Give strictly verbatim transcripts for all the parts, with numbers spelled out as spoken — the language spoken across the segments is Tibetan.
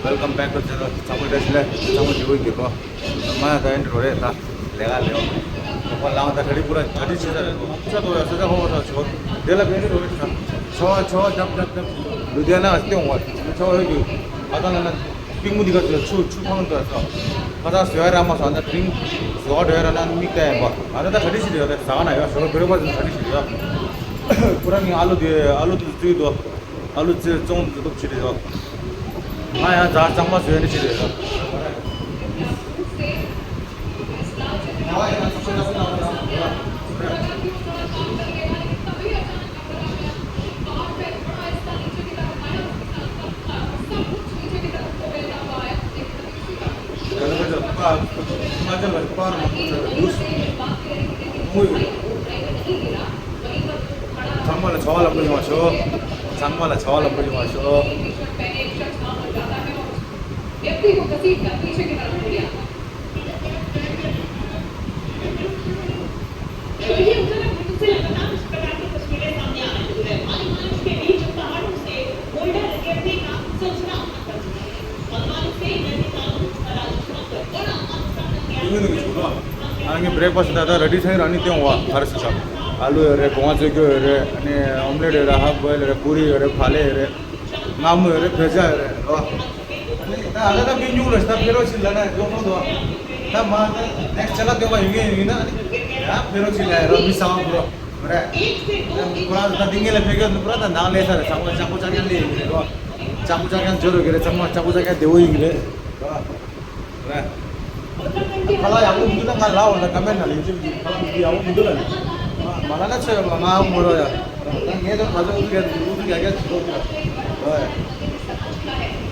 Welcome back to channel. ཚང་མ་བཀྲ་ཤིས་བདེ་ལེགས། ཚང་མ་བདེ་པོ་ཡིན་པ། ང་ད་ཨེ་འགྲོ་རེད་ད། ལས་ཀ་ལས་འོང་། ཁོ་ལའང་ད་གྲ་སྒྲིག་པུ་ར་གྲ་སྒྲིག་བྱེད་ས་རེད། ས་ཆ་དོ་ཡ་ས་ཆ་ཧོ་ཧོ་ས་ཆོ། དེ་ལ་བེ་རི་རོ་རེད་ས། ཆོ་ཆོ་རྒྱབ་རྒྱབ་རྒྱབ། ལུ་དེ་ན་སྟེང་བ། ཆོ་ཧོ་གི། ཨ་ད་ན་ན། པིག་མུ་འདི་ག་ཚོད་ཆུ་ཆུ་ཁང་དུ་ས། ཁ་ཚ་ཟོས་ར་མ་ས་ན་དྲིང་། ཟོ་ག་འགྲོ་ཡ་ར་ན་མིག་ལྟ་ཡ་བ། ཨ་ད་ད་གྲ་སྒྲིག་བྱེད་དེ་ཡོད་རེད། ཟ་ག་ན་ཡོད་ཟོ་ག་བེ་རི་ཕ་སི་གྲ་སྒྲིག་བྱེད་དེ་ཡོད། པུ་ར་ནི་ཨ་ལུ་དེ་ཨ་ལུ་དེ་བཙུགས་དོ། ཨ་ལུ་ཙེ་བཙོང་འཛུལ་ཐུབ་ཆེ་རེད་ཡོ། ང་ཡང་ཛ་གཙང་མ་བཟོས་ནི་ཆེ་རེད་ཡོ། ཚང་མ་ལ་བྱ་བ་ལམ་པོ་ཡོང་བ་ཤོག་ཚང་མ་ལ་བྱ་བ་ལམ་པོ་ཡོང་བ་ཤོག व्यक्ति को घसीट कर पीछे की तरफ ले गया। तो ये उधर है, मुझसे लगातार इस प्रकार की तस्वीरें सामने आ रही है। माली मालिश के बीच पहाड़ों से बोल्डर गिरने का सिलसिला आता है। और मालिश से नदी तालाब का राजस्थान पर बड़ा हादसा बन गया। ཨ་ངའི་བྲེག་ཕ་སི་ད་ལྟ་ར་ཌི་ཚང་རང་ནི་སྟེང་བ་ག་རེ་ཟེར་ཆོག་ཨ་ལུ་ཡོད་རེད། སྒོ་ང་བཙོས་རྒྱུ་ཡོད་རེད། ཨ་ནི་ཨོམ་ལེ་ཊི་ཡོད་རེད། ཧབ་བོ་ཡལ་ཡོད་རེད། པུ་རི་ཡོད་རེད། ཕ་ལེ་ཡོད་རེད། མངར་མོ་ཡོད་རེད། བེ་ཇ་ཡོད་རེད་རོ། ད་ཨ་ལ་ད་མི་ཉུང་ལ་ད་ཕེ་རོ་ཆི་ལ་ན་ཡོང་ཐོང་དོ། ད་མ་ད་ནེགསི་ཅ་ལག་སྟོན་པ་ཡོང་ངེས་ཡིན་ན་ཡ་ཕེ་རོ་ཆི་ལ་ཡ་རོ་མི་སང་བ་རོ་རེད། ཁོ་རང་ད་འདི་ངེས་ལ་ཕེ་ག་ནི་ཁོ་རང་ད་ནང་ལས་ས་རེད། ཚང་མ་ཅག་པོ་ཅག་ཀྱང་ལས་ཡིན་རེད་རོ། ཅག་པོ་ཅག་ཀྱང་འཇོ་རོ་གི་རེད། ཚང་མ་ཅག་པོ་ཅག་ཀྱང་བདེ་བོ་ཡིན་གི་རེད་རོ། རེད། ཁ་ལག་ཡག་པོ་མི་འདུག་ན་ང་ལབ་འོང་ད་ཀ་མེན་ཊི་ནང་ལ་ཡིན་གཅིག་མི་འདུག་ཁ་ལག་མི་འདུག་ཡག་པོ་མི་འདུག་ལབ་ནས། མ་ལབ་ན་ཆོས་ཡོད་མ་མ་འོང་མོ་རོ་ཡ། ད་ངས་ད་ཁ་ཚོད་ཨུ་ཚུགས་རྒྱག་ཨུ་ཚུགས་རྒྱག་རྒྱག་བྱེད་དགོས་ཀྱི་རེད།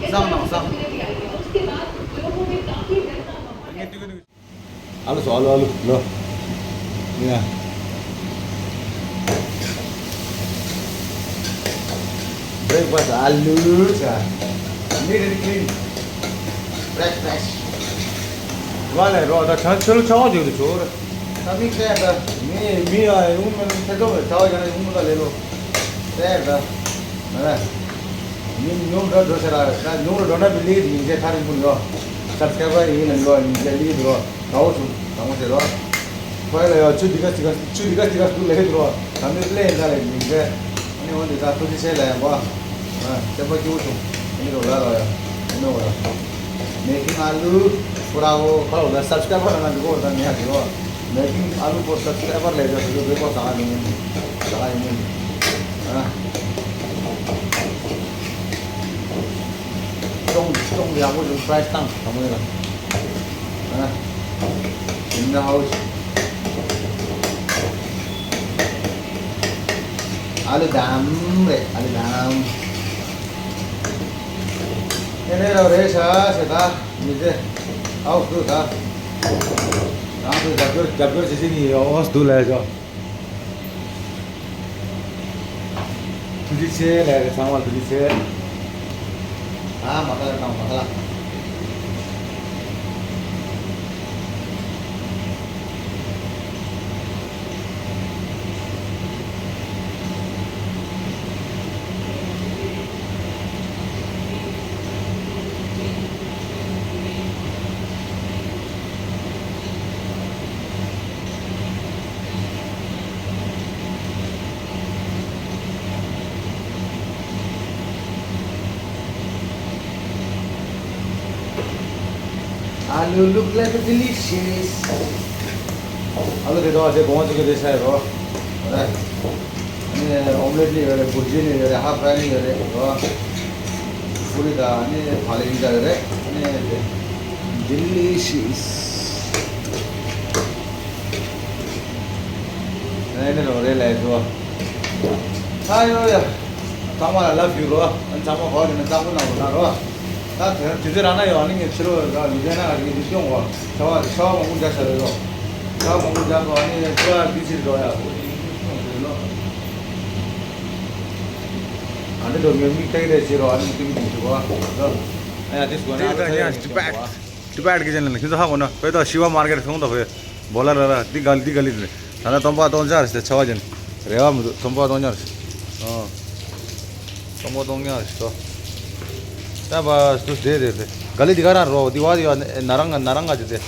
བསམ་ནང་བསམ། ངས་ཏི་གི་ནི། ཨ་ལོ་སོ་ཨ་ལོ་ཨ་ལོ་ལོ། ཡ། བྷེ་རེག་ཕ་སི་ཨ་ལུ་ས། Neat and clean. Fresh, fresh. ང་ལས་རོགས་ད་ཆང་ཆུ་ལོ་ཆང་བ་བྱེད་དུ་ཆོག་རེད། ད་མི་བཙལ་ད། མི་མི་ཨ་ཡོང་མི་ཐེ་ཚོམ་རེད། ཆང་བ་ཡང་ཡོང་མི་ད་ལས་ལོ། བཙལ་ད། ང་ལ། ཉིན་ཉུང་འགྲོ་འགྲོ་ཟེར་ར་རེད། ད་ཉུང་རུ་འགྲོ་ན་མི་ལིག་ཉིན་མཚན་ཐག་རིང་པོ་ཡོད། སབ་སི་ཀ་རའེ་བར་ཡིན་ན་ཡོད། ཉིན་མཚན་ལིག་འགྲོ། དགའ་བོ་བྱུང་། དགའ་མོ་བྱེད་རོགས། ཁོ་ལ་ཡོད། ཆུ་འདི་ག་ཅི་ག་ཆུ་འདི་ག་ཅི་ག་སུ་ལས་འགྲོ། ད་མི་པླེ་ཡིན་ད་ལས་ཉིན་མཚན། ཨ་ནི་འོ་འདི་ད་ཐུགས་རྗེ་ཆེ་ལ་ཡང་བ། ཨ་སེམས་པ་སྐྱིད་པོ་བྱུང་། ཨ་ནི་རོ་ལ་རོ་ཡ། ཨ་ནི་འོ་ལ། མེ་ཁིང་ཨ་ལུ། ཁོ་ར་འོ་ཁ་ལོ་ལ་སབ་སི་ཀ་རའེ་བར་ན་འདི་གོ་ད་ངས་ཧ་གི་རོ། མེ་ཁིང་ཨ་ལུ་ཁོ་སབ་སི་ཀ་རའེ་བར་ལས་ཀ་སུ་ལུ་བེ་ཁོ་ས་ཧ་ནི་ས་ཧ་ཡིན། ཨ། སྟོང་སྟོང་ཡག་པོ་བྱུང་། པ་རའེ་སི་བཏང་དང་པོ་ནས་ལ། ཨ། In the house. ཨ་ལི་དམ་རེད། ཨ་ལི་དམ། ཨེ་ནས་ར་རེད་ཤ་ཤ་ད་མི་ཚེ་ཨའུ་སུ་ད། རང་ཚོས་རྒྱབ་སྐྱོར་རྒྱབ་སྐྱོར་བྱེད་བཞིན་ཡོད། ཨོ་སུ་ལ་ཡ་ཤོག་ཐུགས་རྗེ་ཆེ་ལས་རེད། ཚང་མ་ཐུགས་རྗེ་ཆེ། ཨ་མ་ཁ་ལ་དང་མ་ཁ་ལ། Alu look like a delicious. ཨ་ལུ་དེ་དག་དེ་སྒོ་ང་ཚུགས་ཀྱི་དེ་ཤ་ཡོད་རོ། ཨ་ནི་ཨོམ་ལེཊ་ནི་ཡོད་རེད། བུར་ཇི་ནི་ཡོད་རེད། ཧ་ཕ་རའེ་ནི་ཡོད་རེད་རོ། པུ་རི་དང་ཨ་ནི་ཕ་ལེ་ནི་ད་ཡོད་རེད། ཨ་ནི་དེ་ཌེ་ལི་ཤི་ཡས། ཨ་ནི་རོ་རེད་ལས་འགྲོ། ཨ་ཡོ་ཡ། ཚང་མ་ལ་ལབ་ཞུ་རོ། ཨ་ནི་ཚང་མ་གོ་དེ་ནི་གཙང་པོ་གནང་རོགས་གནང་རོ། ད་དེ་དུས་ཚོད་རག་ན་ཡོང་། ཨ་ནི་ངས་ཕྱི་ལོགས་ལ་ལུས་ལྡན་ན་ཨ་ནི་འདི་སྐྱོང་གོ། ཤ་བ་ཤ་བ་མང་པོ་རྒྱག་བྱ་རེད་རོ། ཤ་བ་མང་པོ་རྒྱག་གོ། ཨ་ནི་ཤ་བ་འདི་ཕྱིར་འགྲོ་ཡ། ཨ་ནི་འགྲོ་ངས་མིག་ཏག་ཏག་བྱེད་རོ། ཨ་ནི་ཏིག་ཏིག་བྱེད་གོ། ཨ་ཡ་དེ་སྐོར་ན་ཨ་ཚོ་ཡ་ཞིག་ཏི་པད་ཏི་པད་ཀི་ཅན་ལ་ཁྱོད་ཚོ་ཧ་གོ་ན་བོད་དང་ཤི་བ་མར་ཀེ་ཊི་སོང་དང་བོད་བོད་ལ་ར་ར་འདི་ག་ལི་འདི་ག་ལི་རེད། ད་ལྟ་སྟོང་པ་སྟོང་ཉར་ཟེར་ཆ་བ་ཅན་རེ་བ་མི་འདུག་སྟོང་པ་སྟོང་ཉར་ཟེར། ཨ། སྟོང་པ་སྟོང་ཉར་ཟེར་ཏོ། ད་བ་སུ་དེ་དེ་དེ། ག་ལེ་འདི་ག་རང་རོ་འདི་བ་འདི་བ་ན་རང་ན་རང་ག་ཅི་དེ།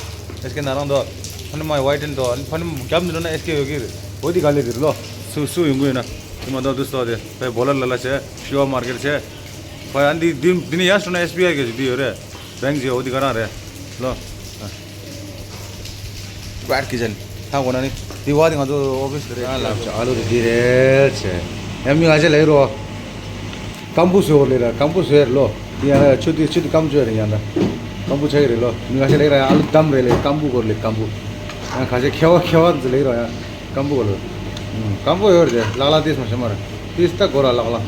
ཨེས་ཀེ་ན་རང་དོ། ཕ་ནི་མ་ཝའི་ཏན་དོ། ཕ་ནི་རྒྱབ་འདི་ནོ་ན་ཨེས་ཀེ་ཡོད་གི་རེད། འོ་འདི་ག་ལེ་འདི་རེད་ལོ། སུ་སུ་ཡོང་གི་ཡོད་ན། དེ་མ་གཏོགས་དུ་སོ་དེ། བའི་བོ་ལ་ལ་ལ་བྱས། ཤི་བ་མར་ཀེ་ཊི་བྱས། ཕ་ཡ་འདི་འདི་འདི་ནི་ཡ་སུ་ན་ཨེས་བི་ཨའི་གི་འདི་ཡོད་རེད། བེང་ཀི་བྱས་འོ་འདི་ག་རང་རེད། ལོ། ཀུ་ཝེཊ་ཀི་ཅན། ཧ་གོ་ན་ནི། དེ་བ་དེ་ང་ཚོ་ཨོ་ཕི་སི་དེ་རེད། ཨ་ལབ་ཆ་ཨ་ལུ་དེ་འདི་རེད་ཆེ། ཡ་མི་ང་ཆེ་ལེ་རོ། ཀམ་པུ་སོ་ལེ་ར་ཀམ་པུ་སོ་ཡར་ལོ། དེ་ཡང་ཆུ་དེ་ཆུ་དེ་ཀམ་ཆུ་ཡར་ཡང་ད། ཀམ་པུ་ཆ་གི་རེད་ལོ། མི་ང་ཆེ་ལེ་ར་ཡ་ཨ་ལུ་དམ་རེད་ལེ། ཀམ་པུ་གོ་ལེ་ཀམ་པུ། ཡང་ཁ་ཆེ་ཁེ་བ་ཁེ་བ་ཟེར་ལེ་རོ་ཡ། ཀམ་པུ་གོ་ལོ། ཀམ་པུ་ཡོད་རེད་ལག་ལག་དེ་སོང་ཤ་མ་རེད། ཏིས་ཏ་གོ་ར་ལག་ལག།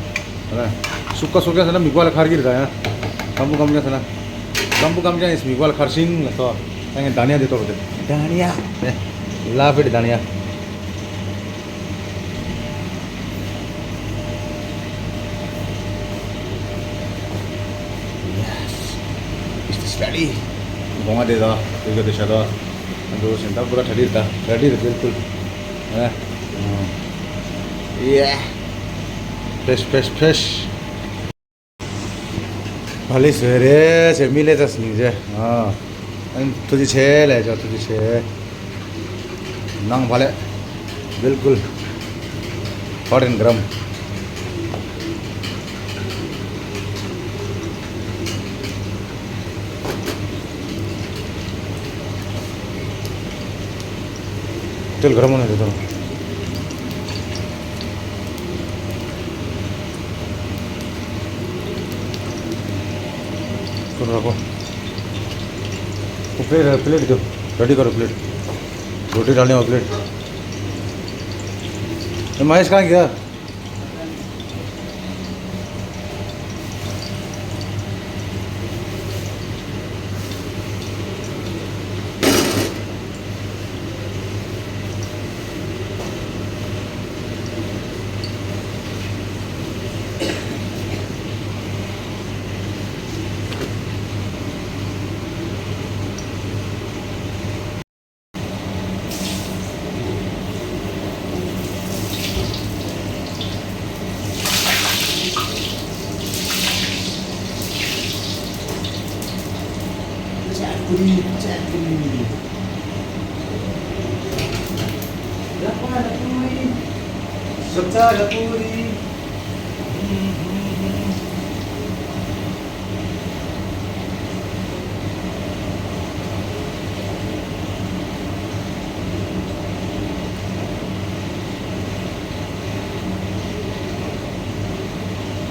ཧ་ལ། སུ་ཀ་སུ་ཀ་ཟེར་ན་མིག་བ་ལ་ཁར་གི་རེད་ད་ཡ། ཀམ་པུ་ཀམ་ཀ་ཟེར་ན། ཀམ་པུ་ཀམ་ཀ་ཨིས་མིག་བ་ལ་ཁར་ཤིང་ལ་སོ། ད་ངས་དཱ་ནི་ཡ་དེ་གཏོར་དེ། དཱ་ནི་ཡ། ལ་ཕེ་དི་དཱ་ནི་ཡ། Yes. Is this ready? གོང་མ་དེ་དང་དེ་ག་དེ་ཤ་དང་། ཨ་འགྲོ་བཞིན་ད་པུ་ར་ཁྲ་ལི་རེད་ད། ཁྲ་ལི་རེད་བིལ་ཀུལ། ཨ། ཡེ། ཕེཤ་ཕེཤ་ཕེཤ། བ་ལི་སོ་རེ་ཆེ་མི་ལེ་ཙ་སྙིང་རྗེ། ཨ། ཨན་ཐུགས་རྗེ་ཆེ་ལེ་ཅོ་ཐུགས་རྗེ་ཆེ། ནང་བ་ལེ། བིལ་ཀུལ། ཧོཊ་ཨེན་གྲམ། ཊེལ་གྲམ་ནི་རེད་དོ། ཁོ་ར་ཁོ། वो प्लेट है, प्लेट दो। रेडी करो प्लेट। रोटी डालने वाला प्लेट। ए, महेश कहाँ गया?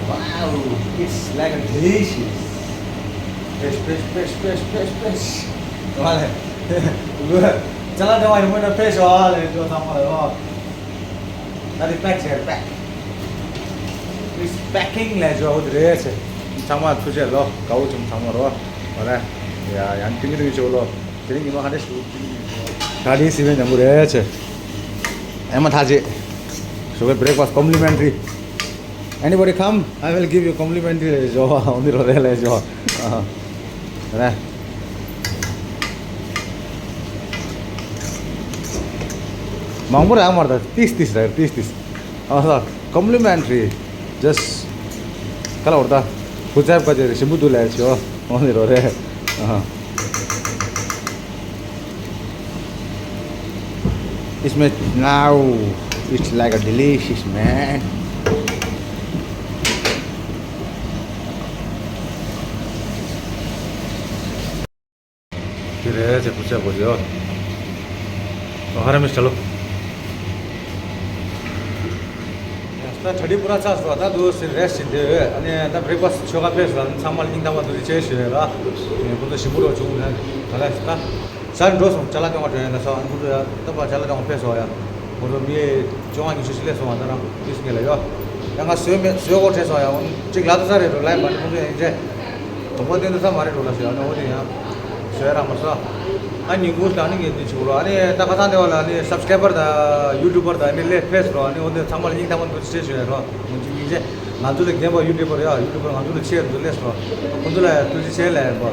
Wow, it's like a delicious. Fresh, fresh, fresh, fresh, fresh, fresh. Vale. Chala de vay mona fresh vale, yo tamam. That is pack, sir, pack. It's packing le jo hudre se. Chama tuje lo, kau chum chama ro. Vale. Ya, yan ting ting jo lo. Ting ni ma hade su. Kadi sibe nyamure che. Ema thaje. So breakfast complimentary. Anybody come? I will give you complimentary le jo. Only ro le jo. Re. Mangbo ra mar da. Tis tis ra, tis tis. Ah, complimentary. Just. Kala orda. Kuzap ka je shimbu du le jo. Only ro re. Ah. It's made now. It's like a delicious, man. Kire se pucha ko yo. Ahara me chalo. ད་ཁྲ་ཁྲི་པུ་ར་ཚར་སོང་། ད་དུ་སི་རེ་སི་ཊི་བྱེད་དེ། ཨ་ནི་ད་བྷི་རེག་ཕ་སི་ཊི་ཆོ་ག་ཕེབས་སོང་། ཚང་མ་ལ་སྙིང་ཐག་པ་ཐུགས་རྗེ་ཆེ་ཞུ་ཡ་ལ། ཁོ་ཚོ་ཞིམ་པོ་རོ་བྱུང་ན་ད་ལ་ད་ཟར་འགྲོ་སོང་། ཅ་ལག་སྟོན་པ་འགྲོ་ཡ་ན་སོང་། ཨ་ནི་ཁོ་ཚོ་ཡ་ད་པ་ཅ་ལག་སྟོན་པ་ཕེབས་སོང་ཡ། ཁོ་ཚོ་མི་བཅོ་ལྔ་ཉི་ཤུ་ཞིག་སླེབས་སོང་། ཨ་ད་རང་ཕི་སི་ངེ་ལ་ཡོ། ཡ་ང་བཟོས་མེད། བཟོས་གོ་དྲན་སོང་ཡ། འོ་ཅིག་ལ་དུ་ས་རེད་འགྲོ་ལ་ཡ་མ་ནི་ཁོ་ཚོ་ཡ་ཡིན་ཚེ། དོགས་པ་བསྟན་དུ་ས་མ་རེད་འགྲོ་ལ་ཟེར་ཡ་ནི་འོ་དེ་ཡང་བཟོས་ར་མ་སོང་། ཨ་ནི་ངུ་ལ་ནི་ངས་འདི་ཆུ་རོ། ཨ་ནི་ད་ཁ་སང་དེ་བ་ལ་ནི་སབ་སི་ཀ་རའི་བར་དང་ཡུ་ཊུབ་པར་དང་ཨ་ནི་ལས་ཕེབས་སོང་། ཨ་ནི་འོ་དེ་ཚང་མ་ལ་སྙིང་ཐག་པ་ཐུགས་རྗེ་ཆེ་ཞུ་ཡ་རོ། ངོ་མཇུག་སྙིང་རྗེ། ང་ཚོ་ལ་རྒན་པ་ཡུ་ཊུབ་པར་ཡ་ཡུ་ཊུབ་པར་ང་ཚོ་ལ་ཆེ་རུ་སླེབས་སོང་། ཁོ་ཚོ་ལ་ཡ་ཐུགས་རྗེ་ཆེ་ལ་ཡ་འབོ།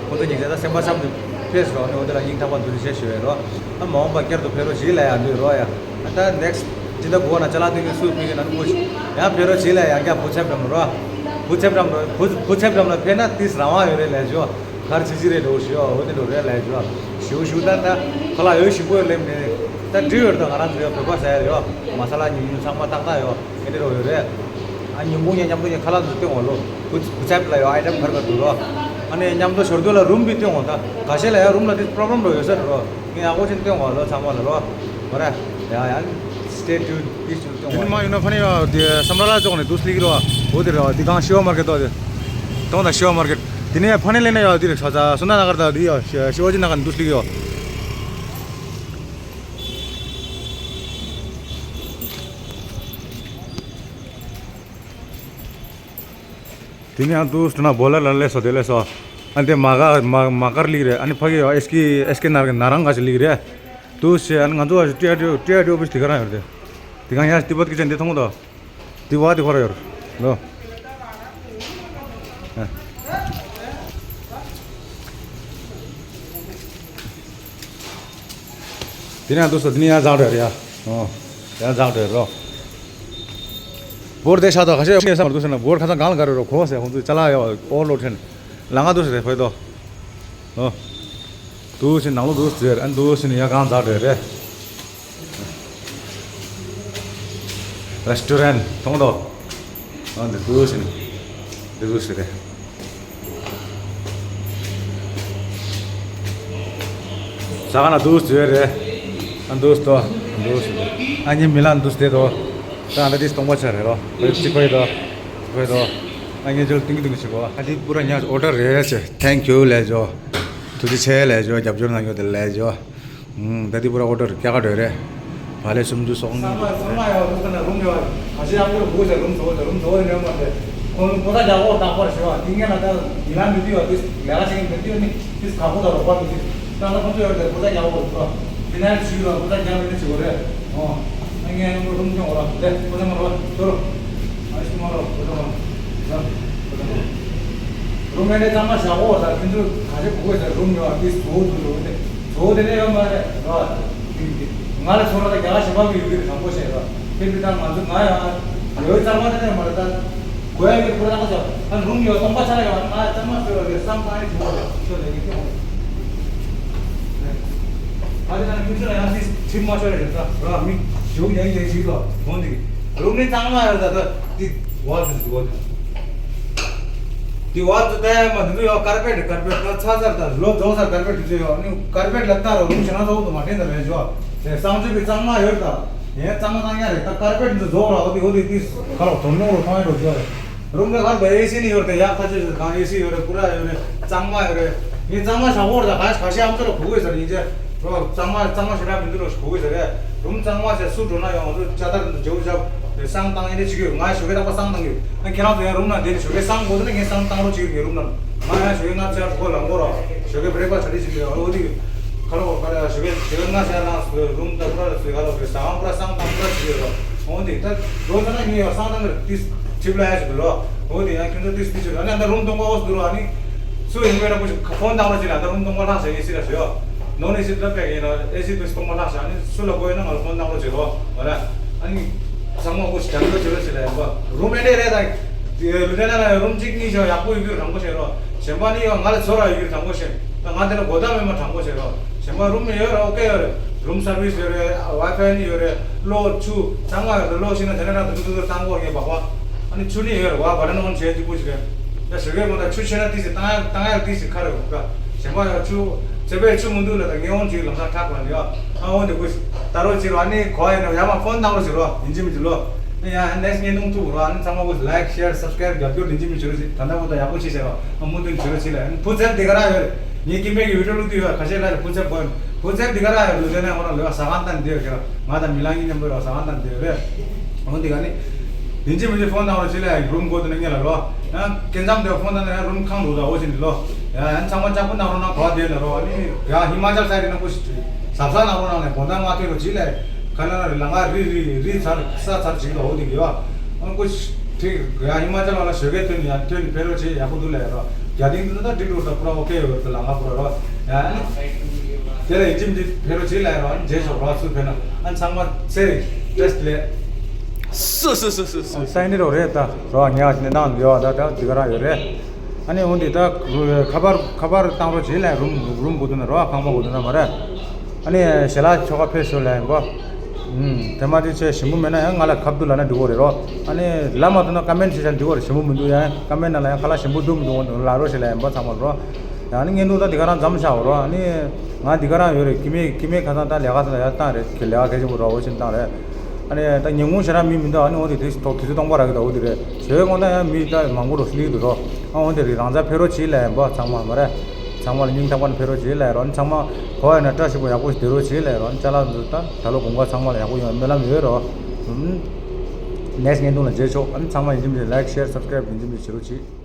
ཁོ་ཚོ་ཉིན་ཟེར་ད་སེམས་པ་བསམ་ནས་ཕེབས་རོགས་ནས་འོ་དེ་ལ་སྙིང་ཐག་པ་འདུག་ཅེས་ཞུ་བའི་རོགས། ཨ་མ་འོངས་པ་བསྐྱར་དུ་ཕེབས་རོགས་བྱེད་ལ་ཡང་འདུག་རོགས་ཡ། ཨ་ད་ནེག་སི་ཊི་ཇི་ལྟ་གོ་ན་ཅ་ལག་སྟོན་མཁན་སུ་ཕེབས་ཀྱི་ན་ནུ་ཡང་ཕེབས་རོགས་བྱེད་ལ་ཡང་བསྐྱར་བུ་ཚབ་འགྲམ་རོགས། བུ་ཚབ་འགྲམ་ལ་བུ་བུ་ཚབ་འགྲམ་ལ་ཕེབས་ན་ཏིས་རང་དབང་ཡོད་རེད་ལས་ཞོ། གར་ཆི་ཆི་རེད་འགྲོ་ཞོ་འོ་དེ་འགྲོ་རེད་ལས་ཞོ། ཞུ་ཞུ་ད་ད་ཁ་ལག་ཡོད་ཞིག་པོ་ལེམ་ནས་ད་འདྲི་ཡོད་ད་ང་རང་ཚོའི་བོད་པ་ཟ་ཡ་ཡོད། མ་ས་ལ་ཉུང་ཉུང་ཚང་མ་ཏག་ཏག་ཡོད། དེ་འདྲ་རོ་ཡོད་རེད། ཨ་ཉིན་གུང་ཉལ་མཉམ་དུ་ཉལ་ཁ་ལག་འདི་སྟོན་འོང་ལོ། བུ་བུ་ཚབ་ལ་ཡོད་ཨའི་ཊམ་གར་གར་འདུག་རོ། ཨ་ནི་མཉམ་དུ་ཞོར་དུ་ལ་རུམ་བི་སྟོན་འོང་ད། ག་ཤེད་ལ་ཡ་རུམ་ལ་དེ་པྲོབ་ལེམ་རོ་ཡོད་ས་རེད་རོ། ངས་ཡག་པོ་ཅིག་སྟོན་འོང་ལོ་ཚང་མ་ལ་རོ། མ་རེད། ཡ་ཡ། Stay tuned, please. དེ་ནི་མ་ཡིན་ན་ཕ་ནི་ཡ་དེ་སམ་ར་ལ་ཅོག་ནས་དུས་ལིག་རོ། འོ་དེ་རོ་དེ་གང་ཤི་ཝ་མར་ཀེ་ཊི་དོ་དེ། དོང་དང་ཤི་ཝ་མར་ཀེ་ཊི། དེ་ནས་ཕ་ནི་ལེན་ན་ཡ་དེ་རེད་ཆ་ཚ་སུ་ན་ན་གར་ད་དེ་ཡ་ཤི་ཝ་ཇི་ན་གར་དུས་ལིག་ཡོ། དེ་ནས་ཡང་དུ་སུ་ན་བོ་ལ་ལ་ལས་སོ་དེ་ལས་སོ། ཨ་དེ་མ་ག་མ་མ་ཀར་ལིག་རེད། ཨ་ནི་ཕ་གི་ཡོ་ཨེས་ཀེ་ཨེས་ཀེ་ནར་གི་ན་རང་ག་ཞིག་ལིག་རེད། དུ་སེ་ཨ་ནི་ང་ཚོ་བ་ཞིག་ཏྲི་ཡ་ཏྲི་ཡ་ཏྲི་ཡ་ཏྲི་ཡ་ཨོ་ཕི་སི་དེ་ག་རང་ཡོད་རེད། དེ་གང་ཡ་ཏི་བ་ཏི་ཀི་ཅན་དེ་མཐོང་གོ་དོ། དེ་བ་དེ་ཁོ་ར་ཡོད་རེད་ལོ། ཨ། དེ་ནས་འདུག་སོ་དེ་ནས་ཡར་འཛེགས་འགྲོ་ཡ། ཨོ། ཡར་འཛེགས་འགྲོ་ཡ་རོ། བོར་དེ་ཤ་དོ་ཁ་ཤས་ཡོད་ས་མར་འདུག་སོ་ན་བོར་ཁ་སང་གང་ལ་ག་རེ་རོ་གོ་ཟེར་ཁོང་ཚོས་ཅ་ལག་ཡོད་ཨོ་ལོ་ཁྲེན། ལ་ང་འདུག་སོ་རེ་ཕོད་དོ། ཨོ། འདུག་སེ་ནང་ལོགས་འདུག་ཟེར་ཨ་འདུག་སེ་ནས་ཡར་གང་འཛེགས་འགྲོ་ཡ་རེད། རེ་སི་ཊོ་རན་མཐོང་དོ། ཨ་འདི་ཏུ་ཟིན། འདི་ཏུ་ཟིན་རེད། ཟ་ཁང་ན་ཏུ་ཟིན་རེད། ཨ་ཏུ་ཟིན་ཏོ། ཏུ་ཟིན་རེད། ཨ་ཉི་མི་ལ་ཏུ་ཟིན་ཏོ། ད་ཨ་ད་ཏིས་སྟོང་པ་ཆ་རེད་རོ། ཁོས་ཅི་ཁོས་དོ། ཁོས་དོ། ཨ་ཉི་ཇོལ་ཏིང་ཏིང་ཆི་གོ། ཨ་ཏི་པུ་ར་ཉ་ཨོ་ཌར་རེད་ཟེར། Thank you ལས་ཇོ། ཐུགས་རྗེ་ཆེ་ལས་ཇོ། རྒྱབ་སྐྱོར་གནང་རྒྱུ་དེ་ལས་ཇོ། ད་དེ་པུ་ར་ཨོ་ཌར་རྒྱ་གར་འགྲོ་རེད། བ་ལེ་སུམ་ཅུ་སོ་གཉིས། ཚང་མ་ཚང་མ་ཡོད་འདུག་ཟེར་ན་རུམ་ཡོད། ག་ཤེད་ཡག་པོ་དགོས་ཟེར་རུམ་བཟོ་ཟེར་རུམ་བཟོ་ནས་མ་ཟེར། ཁོང་པོ་ཏ་རྒྱག་འོག་རྟག་པར་ཞེས་པ་དེ་ངས་ལ་ད་ཡིན་ལ་མི་དུས་ཡོད་དེ་ལས་ཀ་བྱེད་མཁན་མི་དུས་ནི་དེ་ག་པོ་ད་རོགས་པ་མི་དུས་ད་ལ་ཁོང་ཚོ་ཡོད་དེ་པོ་ཏ་རྒྱག་འོག་རུ་དེ་ནས་ཞུས་ལ་པོ་ཏ་རྒྱག་མི་དུས་བྱེད་དགོས་རེད། ཨོ། ཨ་ངས་རུམ་སྐྱོང་འོག་ར་དེ་པོ་ཏ་མ་རོགས་ཤོར། ཨ་ཤི་མ་རོགས་པོ་ཏ་མ་རོགས། རུམ་ངས་ནས་ཚང་མ་བཞག་འོག་ད་ཁྱེད་ཚོ་ག་ཤེད་དགོས་ཟེར་རུམ་ཡོད་དེ་བཟོ་འདུག་རུམ་དེ། གཙོ་བོ་དེ་ནས་ཡོད་མ་རེད་ར། ང་ལ་ཚོར་བ་དང་རྒྱ་གར་གཞན་པ་གི་ཡུལ་གྱི་དྲང་པོ་བཤད་ར། དེ་འདྲ་ད་ང་ཚོ་ང་ཡང་ཡོད་གཙང་མ་དེ་ནས་མ་རེད་ད། གོ་ཡ་གི་ཁོ་རང་ཚོ་ཨ་རུམ་ཡོད་སྟོང་པ་ཆ་ལ་ཡོད་ང་གཙང་མ་ཟེར་བ་གི་བསམ་བཏང་ཡི་ཐུབ་པ་ཤོད་ལས་ཀྱི་ཐུབ་པ། ཨ་དེ་ན་ཁྱོད་ཚོ་ལ་ཡང་ཚིག་ཁྲིམས་མ་ཤོར་རེད་ད་ར་མི་ཞུགས་ཡང་ཡང་ཞིག་ལ་དོན་དེ་རུམ་ནི་གཙང་མ་ཡོད་ད་ད་དེ་བ་ཚོ་འདུག་བ་དེ། དེ་བར་དུ་ལྟ་ཡ་མ་དེ་ཚོ་ཡང་ཀར་པེ་ཊི་ཀར་པེ་ཊི་ད་ཚ་ཚར་དང་ལོ་རྫོགས་ཚར་ཀར་པེ་ཊི་དེ་ཚོ་ཡང་ནི་ཀར་པེ་ཊི་ལ་ལྟ་རོགས་རུང་ཞེ་ན་ཚོགས་དུ་མ་དྲན་དང་རེད་ཞོ། དེ་གསང་སྤྱོད་པའི་གཙང་མ་ཡོད་དང་ཡང་གཙང་མ་བཏང་ཡ་རེད་ད་ཀར་པེ་ཊི་འདི་རྫོགས་ར་འོ་དེ་འོ་དེ་དེ་ཁ་ལོག་དོ་ནོ་རོ་མཐོང་ཡ་རོ་ཞོ་རེད། རུང་ག་གར་དུ་ཨེ་སི་ནི་ཡོད་རེད་དེ་ཡག་ཐག་ཆོད་ཞིག་གང་ཨེ་སི་ཡོད་རེད་པུ་ར་ཡོད་རེད་གཙང་མ་ཡོད་རེད། ངས་གཙང་མ་ཞག་པོ་རེད་ད་ག་ག་ཤེད་ཨམ་ཚོ་ལ་གོ་གི་ཟེར་ཡིན་ཅེ། རོ་གཙང་མ་གཙང་མ་ཞེ་དྲག་མི་འདུག་རོ་གོ་གི་ཟེར་རེད། རུང་གཙང་མ་ཟེར་སུ་འགྲོ་ན་ཡང་ང་ཚོ་ཅ་ལྟར་འཇོ་བོ་ཞབས་རེད་བསང་བཏང་ཡིན་དེ་བྱེད་ཀྱི་ཡོད་ང་ཞོགས་ཀས་རྟག་པར་བསང་བཏང་གི་ཡོད། ཨ་ཁྱེད་རང་ཚོ་ཡང་རུམ་ན་བསྡད་ནས་ཞོགས་ཀས་བསང་དགོས་ཟེར་ན་ངས་བསང་བཏང་རོགས་བྱེད་ཀྱི་ཡོད་རུམ་ན། ང་ཡང་ཞོགས་ཀས་ལྔ་བཅུ་ལ་ཁོ་ལ་འགོར་རོགས་ཞོགས་ཀས་བྷི་རེག་ཕ་སི་ཊི་ཆ་ལེ་བྱེད་ཀྱི་ཡོད་འོ་དེ་ཁ་ལོ་ཁ་ལ་ཞོགས་ཀས་ཞོགས་ཀས་ལྔ་ཤར་ལངས་སུ་རུམ་ད་པུ་ར་ལ་སུ་ཁ་ལོ་བའི་ཟ་ཁང་པུ་ར་བསང་བཏང་པུ་ར་བྱེད་ཀྱི་ཡོད་རོགས་འོ་དེ་ད་འགྲོ་ཟེར་ན་ངས་ཡང་བསང་བཏང་གི་རེད་ཏིས་ཁྲིབ་ལ་ཡ་ཞིག་གི་ལོ་འོ་དེ་ཡང་ཁྱོད་ཚོ་ཏིས་ཏིས་བྱེད་རོགས་ཨ་ནི་ད་རུམ་སྟོང་པ་འོ་སུ་འདུག་རོགས་ཨ་ནི། སུ་ཡིན་པས་ན་ཀུ་ཤི་ཕོན་བཏང་རོགས་བྱེད་ལ་ད་རུམ་སྟོང་པ་ལྷག་བྱས་ཨེ་སི་ལ་ཞོག་ནོར་ཨེ་སི་ད་པས་ཡིན་ན་ཨེ་སི་ཏིས་སྟོང་པ་ལྷག་བྱས་ཨ་ནི་སུ་ལ་དགོས་ཡོད་ན་ང་ལ་ཕོན་བཏང་རོགས་བྱེད་རོགས་མ་རེད། ཨ་ནི་ཚང་མ་ཀུ་ཤི་དྲན་གོ་བྱེད་རོགས་བྱེད་ལ་ཡིན་པ་རུམ་ཨེ་འདྲས་རེད་ད། ལུ་ཐེ་ནན་ལ་རུམ་གཅིག་གཉིས་ཤོག་ཡག་པོ་ཡོད་རྒྱུ་དྲང་པོ་བཤད་རོགས་གཞན་པ་ནི་ཡང་ང་ལ་ཚོར་བ་ཡོད་རྒྱུ་དྲང་པོ་བཤད་ད་ང་དེ་ལ་གོ་བརྡ་མེད་མ་དྲང་པོ་བཤད་རོགས་གཞན་པ་རུམ་ཡོད་རེད་ཨོ་ཀེ་ཡོད་རེད་རུམ་སར་བིས་ཡོད་རེད་ཝའི་ཕའི་ནི་ཡོད་རེད་གློག་ཆུ་ཚང་མ་ཡོད་རེད་གློག་ཤི་ན་དེ་ནས་རང་དུ་དུ་དུ་བཏང་གོ་ངས་བག་བ་ཨ་ནི་ཆུ་ནི་ཡོད་རེད་བ་བ་ད་ནོན་བྱས་གཅིག་པུ་ཞིག་རེད། ད་ཞོགས་ཀས་མོ་ད་ཆུ་ཆེ་ན་ཏིས་ཞིག་བཏང་ཡ་བཏང་ཡ་ཏིས་ཞིག་ཁ་རེ་འོ་ཀ་གཞན་པ་ཡང་ཆུ་ཚེ་པའི་ཆུ་མི་འདུག་ལ་ད་ངས་འོང་ཅིག་ལམ་སང་ཁྲག་པ་ནི་ཡ་ཨ་འོང་དེ་ཀུ་ད་རོ་ཅིག་རོ་ཨ་ནི་གོ་ཡ་ནི་ཡ་མ་ཕོན་བཏང་རོ་ཅིག་རོ་ཡིན་གཅིག་མིན་གཅིག་ལོ། ཡ་ནེགསི་བརྙན་ཐུང་ཐུག་རོགས་ཨ་ནི་ཚང་མ་ཀུ་ལའིཀ་ཤེར་སབ་སི་ཀ་རེབ་རྒྱབ་སྐྱོར་ལིན་ཅི་མི་བྱོས་རོགས་ཞིག་ད་ལྟ་བུ་ད་ཡག་པོ་བྱེད་བྱས་རོགས་ཨ་མུ་མཐུད་བྱོས་རོགས་ཞིག་ལ་ཡ་ནི་བུ་ཚབ་འདི་ག་ར་ཡོད་རེད། ངའི་ཀིམ་པེ་གི་བི་ཌིའོ་བླུགས་དུས་ཡོད་ག་ཤེད་ལ་རེད་བུ་ཚབ་གོ་ཡོད་བུ་ཚབ་འདི་ག་ར་ཡོད་རེད་ལུ་དེ་ནས་ཧོ་ར་ལོས་ཟ་ཁང་བཏང་འདི་ཡོད་ཁྱེད་རང་ང་དང་མི་ལང་གཉིས་མཉམ་པོ་ཡོད་ཟ་ཁང་བཏང་འདི་ཡོད་རེད། འོ་འདི་ག་ནི་ལིན་ཅི་མི་བྱོས་ཕོན་བཏང་རོགས་ཞིག་ལ་ཡ་རུམ་གོ་དུ་ནས་ངེད་ལ་ལོ་ཡང་ཀེན་ཙམ་དེ་ཕོན་བཏང་ནས་ཡང་རུམ་ཁང་རུ་ད་འོ་ཞིག་ནི་ལོ་ཡ་ཡང་ཚང་མ་ལྕགས་པོ་གནང་རོགས་གནང་གོ་བ་དེ་ལ་རོགས་ཨ་ནི་ཡ་ཧི་མ་ཅལ་སའི་ཌི་ནང་ཀུ་ཤི་ཟབ་ས་གནང་རོགས་གནང་ནས་དགོང་དག་མ་ཐོན་རོགས་ཞིག་ལ་ཡ་ཁ་ན་ན་རི་ལ་ང་རི་རི་རི་ཚར་ས་ཚར་ཅིག་ལ་འོ་དེ་གི་ཡོད། ཨང་ཀུ་ཤི་ཐིག་ཡ་ཧི་མ་ཅལ་ལ་ཞོགས་ཀས་ཐོན་ཡ་ཐོན་ཕེ་རོ་ཆེ་ཡག་པོ་འདུག་ལ་ཡ་རོ། རྒྱ་ཏིང་འདི་ད་འགྲིག་འགྲོ་ད་པུ་ར་ཨོ་ཀེ་ཡོད་ད་ལ་ང་པུ་ར་རོ། ཡ་ཨ་ནི་དེ་ལ་ཡིན་གཅིག་མིན་གཅིག་ཕེ་རོ་ཆེ་ལ་ཡ་རོ་ཨ་ནི་རྗེས་ཤོག་རོ་ཚུར་ཕེ་ན་ཨ་ནི་ཚང་མ་ཚེ་རིང་བཀྲ་ཤིས་བདེ་ལེགས། སུ་སུ་སུ་སུ་སུ། ས་ཡིན་རོ་རེད་ད་རོ། ཉག་ནི་ནང་ཡོད་ད། ད་འདི་ག་རང་ཡོད་རེད། ཨ་ནི་འོན་ཏེ་ད་ཁ་པར་ཁ་པར་བཏང་རོགས་བྱེད་ལ། རུམ་རུམ་གོ་དུ་ན་རོ། ཁང་པ་གོ་དུ་ན་མ་རེད། ཨ་ནི་ཞལ་ལག་ཆོ་ག་ཕེབས་ཤོག་ལ་ཡིན་པ། ཨུམ། དེ་མ་དེ་ཆེ་ཞིམ་པོ་མེད་ན་ཡང་ང་ལ་ཁ་བསྡུ་ལ་ན་འགྲིག་གོ་རེད་རོ། ཨ་ནི་ལ་མ་ཐོན་ན་ཀ་མེན་བྱེད་ཆ་འགྲིག་གོ་རེད། ཞིམ་པོ་མི་འདུག་ཡང་ཀ་མེན་ན་ལ་ཡང་ཁ་ལག་ཞིམ་པོ་འདུག་མི་འདུག་ལ་རོ་ཞེས་ལ་ཡིན་པ་ཚང་མ་རོ། ཡང་ནི་ངན་འདུག་ད་འདི་ག་རང་མཚམས་བཞག་རོ། ཨ་ནི་ང་འདི་ག་རང་ཡོད་རེད། ཀི་མེ་ཀི་མེ་ཁ་སང་ད་ལས་ཀ་ཚ་ལ་ཡར་བཏང་རེད། ཁྱེད་ལས་ཀ་གལ་ཆེན་པོ་རོ་འོ་ཆེན་བཏང་རེད། ཨ་ནི་ད་ཉིན་གུང་ཞེ་དྲག་མི་མི་འདུག་ཨ་ནི་འོ་དེ་དུས་ཐོག་དུས་ཚོད་སྟོང་པ་རག་གི་འདུག་འོ་དེ་རེད། བྱེད་པའི་དགོང་དག་ཡང་མི་ད་མང་པོ་རུ་སླེབས་འདུག་རོ། ཨ་འོ་དེ་རེད། རང་ཚ་ཕེབས་རོགས་བྱེད་ལ་ཡིན་པ་ཚང་མ་མ་རེད། ཚང་མ་ལ་སྙིང་ཐག་པ་ནས་ཕེབས་རོགས་བྱེད་ལ་ཡིན་རོ། ཨ་ནི་ཚང་མ་གོ་ཡ་ན་བཀྲ་ཤིས་པོ་ཡག་པོ་ཞིག་བསྡད་རོགས་བྱེད་ལ་ཡིན་རོ། ཨ་ནི་ཅ་ལག་འཛུགས་ད་ད་ལོ་དགུན་ཁ་ཚང་མ་ལ་ཡག་པོ་ཡོང་བའི་སྨོན་ལམ་ཡོད་རོ། ནེགསི་བརྙན་ཐུང་ལ་མཇལ་ཆོག་ཨ་ནི་ཚང་མ་ཡིན་གཅིག་མིན་གཅིག་ལའིཀ་ཤེར་སབ་སི་ཀ་རེབ་ཡིན་གཅིག་མིན་གཅིག་བྱེད་རོགས་བྱེད།